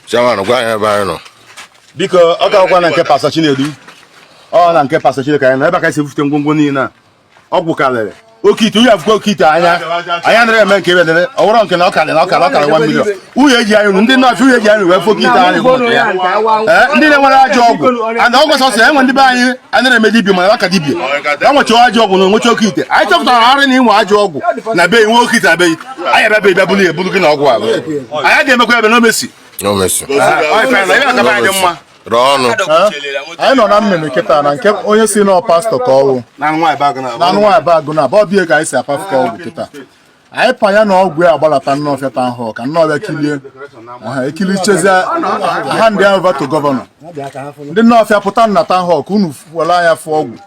Chairman, gwa anyị ebe anyị nọ. Biko, ọ ka akwụkwọ na nke Pastor Chinedu, ọ na nke Pastor Chinedu ka anyị nọ. Ebe a ka anyị si ebufute ngwongwo niile a. Ọgwụ karịrị oke ite uye afụkwa oke ite anya anyị anaghị eme nke ebe dere ọ wụrọ nke na ọ karịrị na ọ karịrị ọ karịrị 1 million. Uye eji anyị unu ndị nọọfịa uye eji anyị wee fụ oke ite anyị bụ maka ya. Ee, ndị na-enwere ajọ ọgwụ and ọgwụ sọsọ enwe ndị be anyị anaghị eme dibia mana aka dibia ya nwecha ajọ ọgwụ na onwecha oke ite. Anyị chọpụtara arị na inwe ajọ ọgwụ na be nwe oke ite na be anyị abịa be bịa bulu ya ebulu gị na ọgwụ ahụ anyị adịghị emekwa ebe na omesi. No mercy. Ebe akaba anyị dị mma. Rọọ ọnụ. Anyị nọ na mmemme kịta na nke onye si nọ pastọ ka ọwụ na nwa ebe agụ na na anụ nwaanyị agụ na abụọ bie ka anyị si apafe ka ọgwụ kịta. Anyị panya na ọgwụ ya agbalata Nnọọfịa town hall ka Nnọọfịa kilie ọha ekilichezie hand ya over to governor. Ndị Nnọọfịa, pụta na town hall ka unu were anya fụ ọgwụ.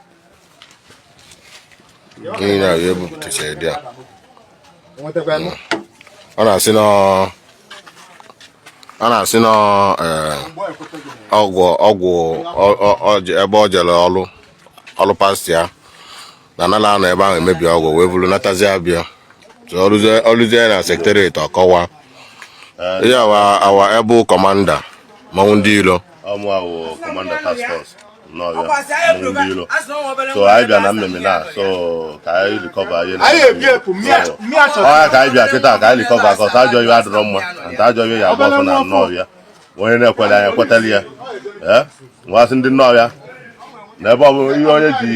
Niile a ya ebupụtachara dị a. Ọ na-asị na ọgwụ ebe ọ jere ọlụ ọlụ pastọ ya na anala anọ ebe ahụ emebi ọgwụ wee buru natazi abịa. So ọlụzie na secretariat ọkọwa ihe awa ebe commander mmanwụ ndị ilo. Ọmụ awụ commander task force Nnọọfịa mmanwụ ndị ilo. So anyị bịa na mmemme na so ka anyị recover ihe na Anyị ebi epu mmịa chọrọ. Ọya ka anyị bịa kịta ka anyị recover ka ọsọ ajọ ihe adịrọ mma nta ajọ ihe ya agba ọsọ na Nnọọfịa. Onye na-ekwere anyị ekwetala ya. Ee, nwasị ndị Nnọọfịa na ebe ọ bụ ihe onye ji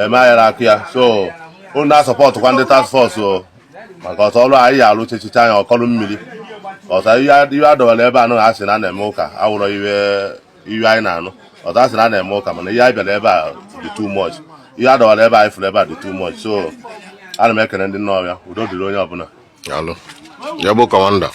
eme anyara akụ ya, so unu na-asọpọtụkwa ndị task force o maka ọsọ ọrụ anyị ya alụ chechicha anya ọkọlụ mmiri ọsọ ihe ihe adọwara ebe anụ a sị na a na-eme ụka awụrọ ihe ihe anyị na-anụ ọzọ a sị na a na-eme ụka, mana ihe anyị bịara ebe a dị too much. Ihe adọwara ebe anyị fụrụ ebe a dị too much, so ana m ekene ndị Nnọọfịa. Udo dịrị onye ọbụla. Alụ ya bụ commander.